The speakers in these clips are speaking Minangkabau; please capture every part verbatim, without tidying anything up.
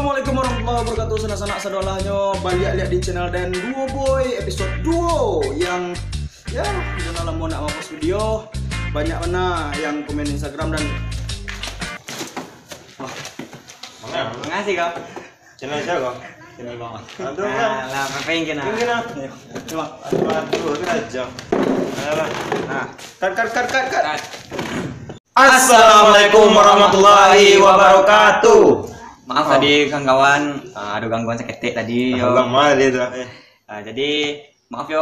Assalamualaikum warahmatullahi wabarakatuh. Sanak-sanak sadolahnyo, baliak liak di channel dan Duo Boy episode duo yang, ya, udah lamo nak mampost video. Banyak bana yang komen Instagram dan, wah, makasih kau. Channel siapa kau? Channel bang. Aduh, nah, lah, apa yang kena? Yang kena. Cuma. Aduh, aduh, aduh, aja. Ayolah. Nah, cut, cut, cut, cut, cut. Assalamualaikum warahmatullahi wabarakatuh. Maaf tadi kawan-kawan, ah, ada gangguan saketek tadi, yo. Ulang mah dia tu. Ah, jadi maaf yo,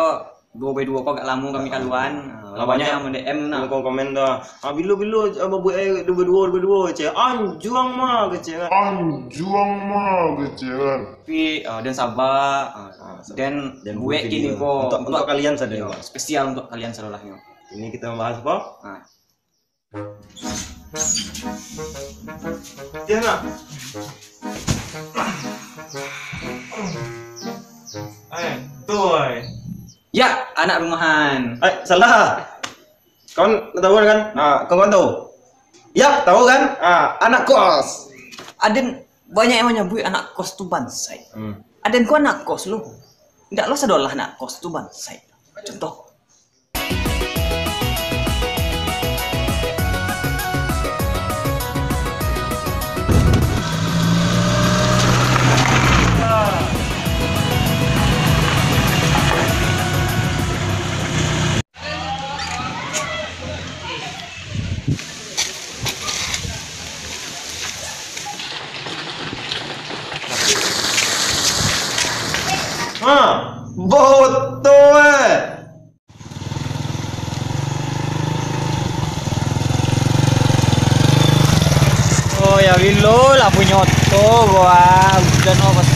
duo by duo ko agak lamo kami kaluan. Ah, banyak yang men-D M nah. Komen-komen dah. Ah, bilo-bilo, ah, babuek, eh, duo by duo, duo by duo, cek. Anjuang mah, kecek kan. Anjuang mah, kecek kan. Tapi, ah, den sabar, ah, den buek kini ko untuk, untuk kalian sadolahnyo. Spesial untuk kalian sadolahnyo. Ini kita membahas apa? Ah. Dia nak. Eh, tu, eh. Ya, anak rumahan. Eh, salah. Kawan tahu kan? Ah, kawan tahu? Ya, tahu kan? Ah, anak kos. Aden banyak yang menyebut anak kos tu bansai. Hmm. Aden ko anak kos lo. Ndak lo sadolah anak kos tu bansai. Contoh. Ha, boto eh. Oh, ya bilo lah punyo oto gua. Ujan oh, pas.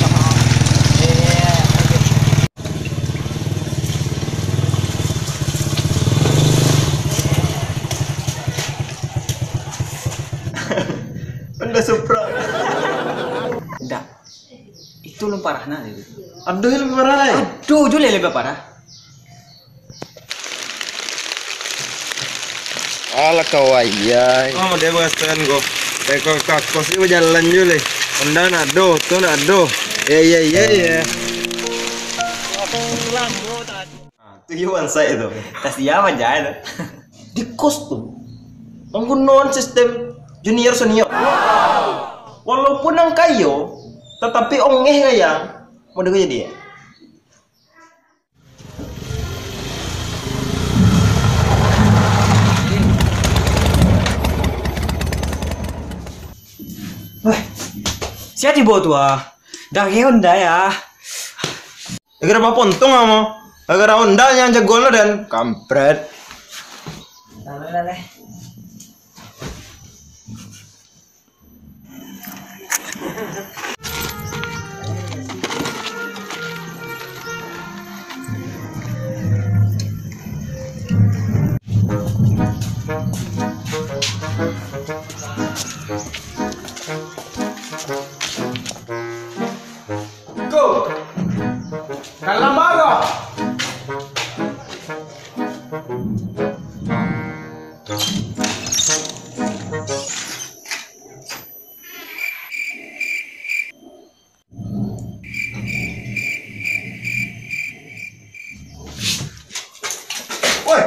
Honda Supra. Ndak. Itu lun parah nah, itu. Aduh, lun parah, eh. Aduh, jo leh lebih parah. Alah, kawai, ya. Oh, dia bagasan ko. Eh, ko kakos ni bajalan jo leh. Honda nak do, tu nak do. Ya, ya, ya, ya. Ah, tu yo bansai tu. Kasihan aja itu. Di kos tu, manggunoan sistem junior senior. Walaupun ang kayo, tatapi ongeh gaya. Model jadi. Weh, sia tibo tu ah. Dah ke Honda ya. Gara-gara bapontong amo. Gara-gara Honda yang jago lo dan kampret. Lalu lah leh. Ko, dalam bara. Woi,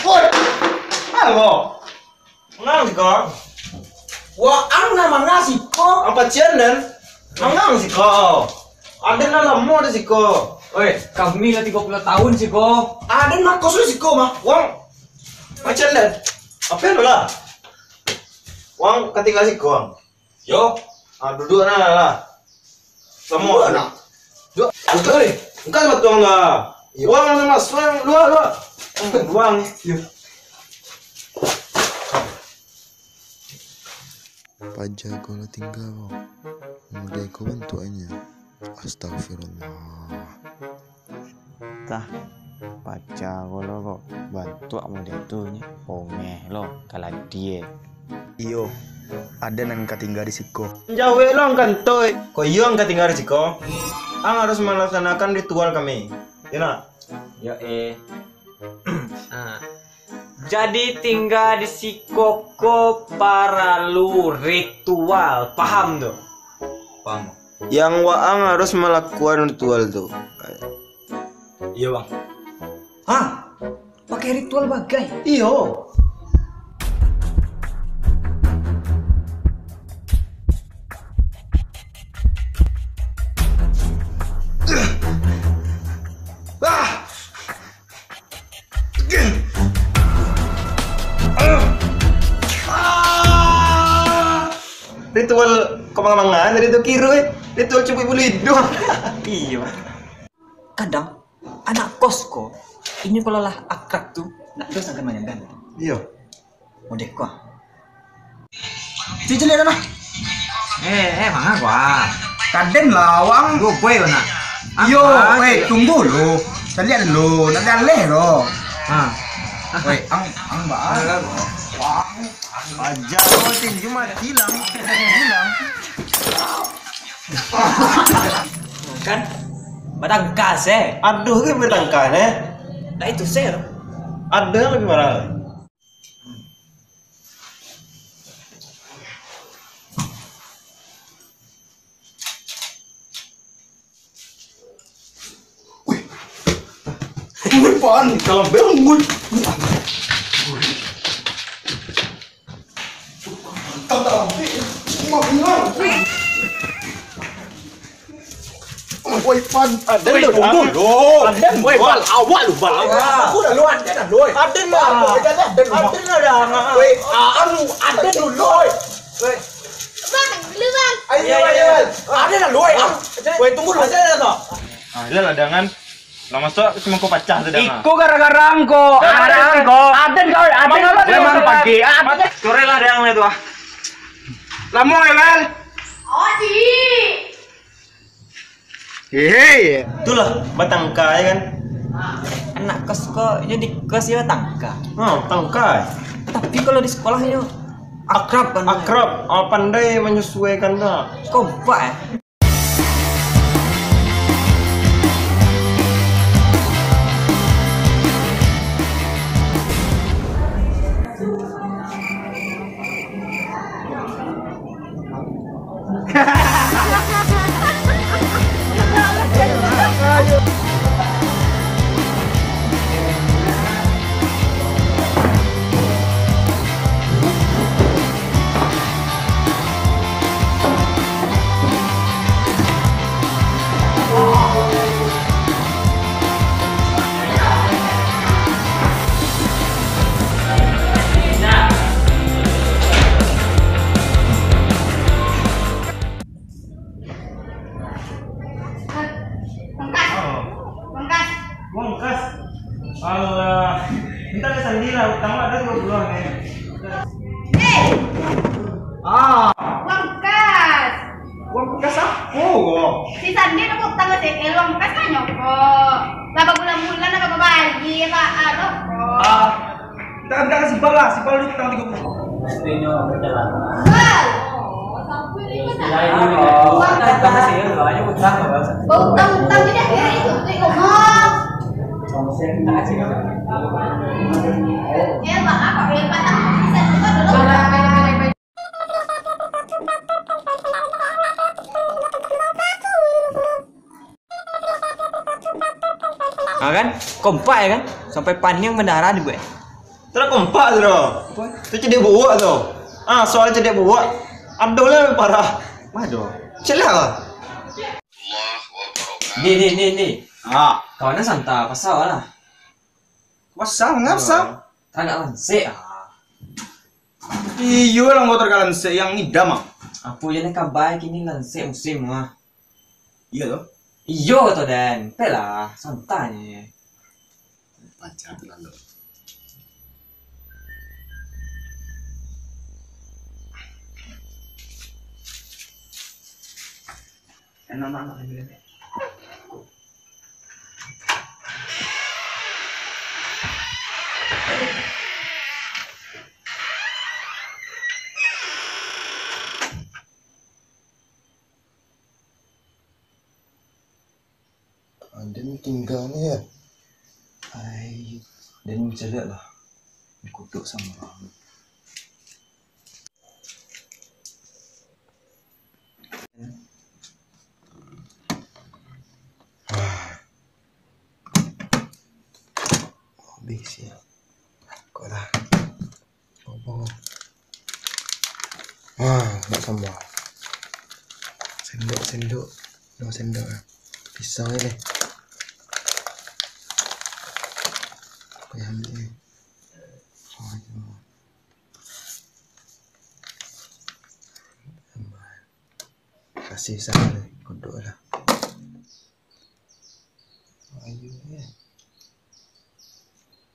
woi, halo. Mangang siko? Waang nan mangang siko? Ang pacian den. Mangang siko? Aden lah lamo di siko. Oi, kami lah tigo puluah tahun siko. Aden mah kos di siko mah. Waang pacian den. Apo yang lah? Waang ka tingga siko, waang. Yo. Ah, duduak nah lah. Samo. Duduak nah. Duduak. Oi, angkat batuang lah. Yo. Waang, mas, waang, luar, luar. Waang. Yo. Paja ko lah tingga ko. Model ko bantuaknyo. Astagfirullah. Tah, paja ko lo kok bantuak model tu nyo. Ongeh lo, kaladie. Iyo, ado nan ka tingga di siko. Jawek lo ang kantoi. Ko iyo ang ka tingga di siko. Ang harus melaksanakan ritual kami. Yo nak? Yo eh. Ah. Jadi tingga di siko ko paralu ritual, paham tu? Yang waang harus malakukan ritual tu. Iyo, Bang. Hah? Pakai ritual bagai? Iyo. Ah! Ritual kamanga-mangaan tadi tu, kiro, eh. Ritual cubuik bulu iduang. Iyo. Kadang, anak kos ko, inyo kalau lah akrab tu, nak doh sangkan manyagan. Iyo. Modeko ah. Cuci lihat dah. Eh, eh, manga ko ah. Kaden lah, wang. Go boy ko nak. Yo, weh, tunggu lu. Caliak lu, nak galeh lo. Ha. Weh, ang, ang ba. Wang. Aja lo, tin, cuma hilang. Hilang. Kan? Batangkas, eh. Aduh, ke batangkas, eh. Nah, itu, sir. Ada lebih marah. Wih. Wih, pan, kalau bel, wih. Tak, tak, tak. Cuma bilang. Woi, pan. Aden lu, tunggu lu. Aden, woi, Bal, awak lu, Bal. Aku dah lu, Aden dah lu, woi. Aden lah. Aden lah. Aden lah dah. Woi, ah, lu, Aden dulu, woi. Woi. Bang, dulu, Bang. Ayo, ayo, ayo. Aden dah lu, woi. Woi, tunggu lu. Aden dah tu. Ah, iyalah, jangan. Lah masuk semangko pacah tu dah. Iko gara-gara engko. Gara-gara engko. Aden kau, Aden kau. Memang pagi. Aden. Sore lah dah itu ah. Lamo ya, Bal? Oh, di. Hehe. Itulah batangka, ya kan? Anak kos ko, inyo di kos yo batangka. Ha, batangka. Tapi kalau di sekolah yo akrab kan? Akrab, ah, pandai menyesuaikan dah. Kompak, eh? Bangkas. Bangkas. Bangkas. Alah, minta ke sandi lah, utang ada dua puluh ni. Eh! Ah. Bangkas. Bangkas apa ko? Si Sandi nak utang ke C L, bangkas banyak ko. Lah babulan-bulan nak babayia, Pak, aduh ko. Ah. Minta, minta ka si Bal lah, si Bal duit utang tigo puluh. Mestinya berjalan. Bal! Selain itu, utang tambah sih, ya, banyak utang, Bal. Utang-utang tidak kira itu, itu, Bal. Sama saya minta kasih, Bal. Ya, Bal, apa, ya, Bal, bisa juga dulu. Ha kan? Kompak ya kan? Sampai paniang bandaran dibuek. Tidak kompak tu doh. Apa? Tu cadiak buruak tu. Ah, soal cadiak buruak, ado lah yang parah. Mah ado. Caliak lah. Di, di, di, di. Ah. Kawan nan santa, pasal lah. Pasal, ngapa pasal? Tagak lansek ah. Iyo lah, motor ka lansek yang ngidam ah. Apo je lah kabar kini lansek musim ah. Iyo tu. Iyo tu, Dan. Pek lah, santai. Pacar tu lalu. Enak, enak, enak. Aden tingga ni ya. Ai, den mancaliak lah. Dikutuk samo urang. Ih, siap. Kok lah. Bobo. Ah, nak sama. Sendok, sendok. No sendok lah. Pisau je deh. Aku yang ambil ni. Oh, ya. Kasih sana ni, kodok lah. Ayo, ya.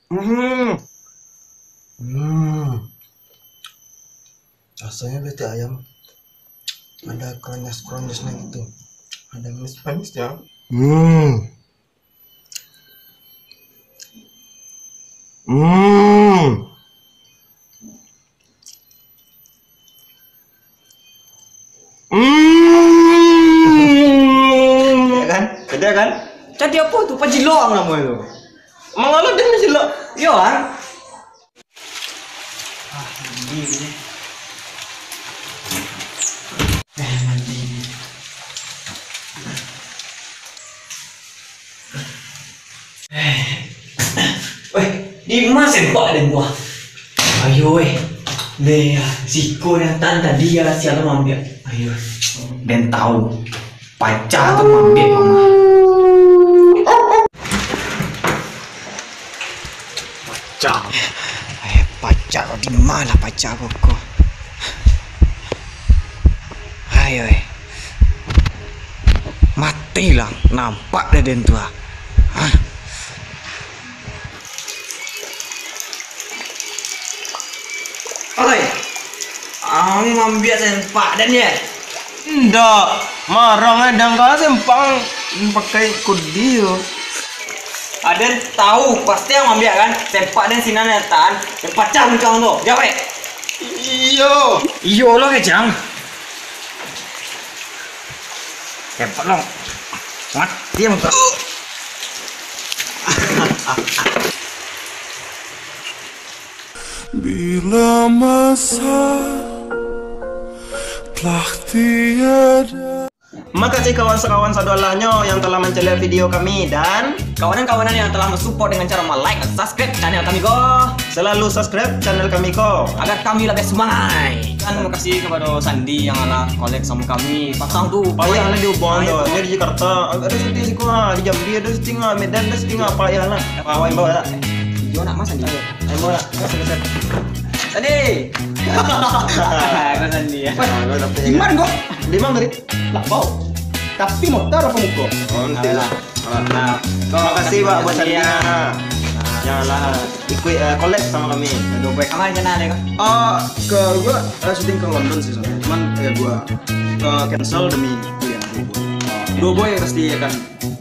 Hmm. Hmm. Rasanya bete ayam ada kerenyes-kerenyesnya gitu. Ada manis-manisnya. Hmm. Hmm. Hmm. Ya kan? Sedap kan? Jadi apa tu? Pajilang nama itu. Mangalo dia pajilang. Yo, ah. Ah, mandi ni. Eh, mandi ni. Eh. Weh, di ma sempak den buah? Ayo, weh. Deh, siko yang tan tadi ya, siapa mambiak? Ayo. Den tahu. Pacah tu mambiak mama. Pacah. Eh, pacah di ma lah pacah koko. Ayo, eh. Matilah, nampak dah den tu ah. Hah? Oi, ang mambiak sempak den ye? Ndak, marang ai dang ka sempak pakai kudi tu. Aden tahu, pasti ang mambiak kan? Sempak den sinan nyataan, den pacah bungkang tu. Jawab, eh. Iyo. Iyo lo, kecang. Hebat lo. Mati yang tu. Bila masa telah tiada. Makasih kawan sakawan sadolahnyo yang telah mancaliak video kami dan kawanan-kawanan yang telah mensupport dengan cara ma-like dan subscribe channel kami ko. Selalu subscribe channel kami ko. Agar kami lebih semangat. Dan makasih kepada Sandi yang alah collab sama kami. Patang tu. Payah lah di Ubon tu. Nyo di Jakarta. Ado syuting siko ha, di Jambi ado syuting ha, Medan ado syuting ha, payah lah. Awak imbau lah. Iyo nak mas Sandi. Imbau lah. Sandi. Kau Sandi ya. Di mana kau? Di mana tadi? Lah bau. Tapi motor apa muko? Oh, nanti lah. Nah, makasih, Pak, buat Sandi. Yang lah ikut eh, collab sama kami. Dua boy. Aman channel deh kau. Ah, ke gua eh, syuting ke London sih sebenarnya. Cuman ya gua eh, cancel demi kuliah. Dua boy pasti akan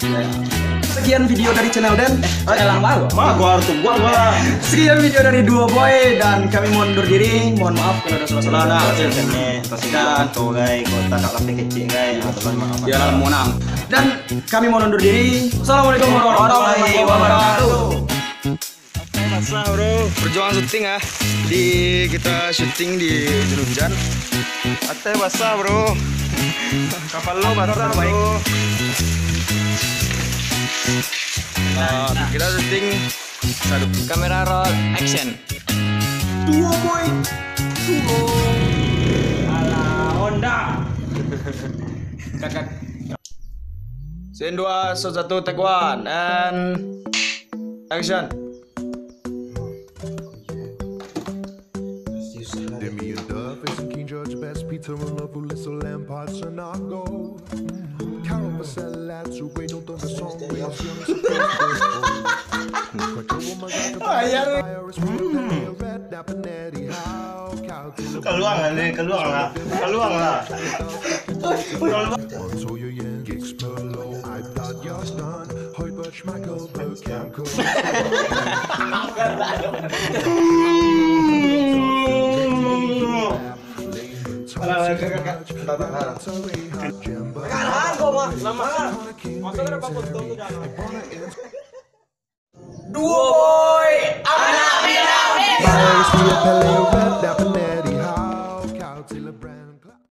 ya. Sekian video dari channel Den. Eh, channel yang baru. Mah gua harus tunggu gua. Sekian video dari Duo Boy dan kami mundur diri. Mohon maaf kalau ada salah-salah. Nah, nah, nah, nah. Kasih Dan contoh, guys. Kau tak nak kecil, guys. Ah, teman maaf. Ya, mohon maaf. Dan kami mau undur diri. Assalamualaikum warahmatullahi wabarakatuh. Atai basah, bro. Perjuangan syuting ah. Di kita syuting di hujan-hujan. Atai basah, bro. Kapal lo basah, bro. Ah, kita syuting satu. Kamera roll, action. Duo boy. Duo. Alah, Honda. Kakak. Scene dua, shot satu, take one, and action. Damien Duff is King George, best Peter and Lovelace, Lampard, Sonago. Carol Vassell, Latu, Wade, don't the song, Wade, young, Keluar lah, keluar lah, keluar lah. Duo boy, anak minang.